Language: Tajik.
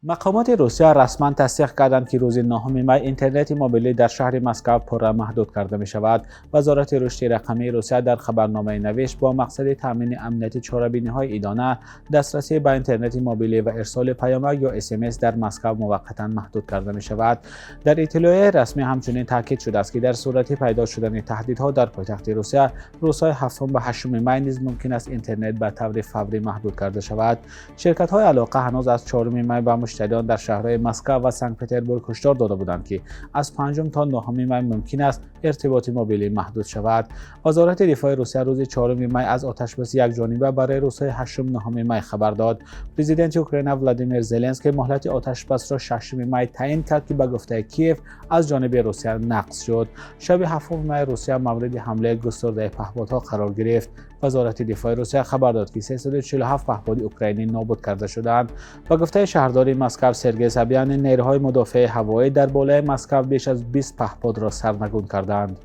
Мақомоти Русия расман тасдиқ карданд, ки рӯзи 9 май интернети мобилӣ дар шаҳри Москва пурра маҳдуд карда мешавад. Вазорати рушди рақамии Русия дар хабарномае навишт, бо мақсади таъмини амнияти чорабиниҳои идона, дастрасӣ ба интернети мобилӣ ва ирсоли паёмак ё СМС дар Москва муваққатан маҳдуд карда мешавад. Дар иттилоияи расмӣ ҳамчунин таъкид шудааст, ки дар сурати пайдо шудани таҳдидҳо дар пойтахти Русия, рӯзҳои 7 ва 8 май низ мумкин аст интернет ба таври фаврӣ маҳдуд карда шавад. Ширкатҳои алоқа ҳанӯз аз 4 май ба муштариён дар шаҳрҳои Москва ва Санкт-Петербург ҳушдор дода буданд, ки аз 5 то 9 май мумкин аст иртиботи мобилӣ маҳдуд шавад. Вазорати дифои Русия рӯзи 4 май аз оташбаси якҷониба барои рӯзҳои 8-9 май хабар дод. Президенти Украина Владимир Зеленский муҳлати оташбасро 6 май таъин кард, ки ба гуфтаи Киев аз ҷониби Русия нақз шуд. Шаби 7 май Русия мавриди ҳамлаи густурдаи паҳподҳо қарор гирифт. Вазорати дифои Русия хабар дод, ки 347 паҳподи украинӣ нобуд карда шудаанд. Ба гуфтаи шаҳрдори Москва Сергей Собянин, нерӯҳои мудофиаи ҳавоӣ дар болои Москва беш аз 20 паҳподро сарнагун кардаанд.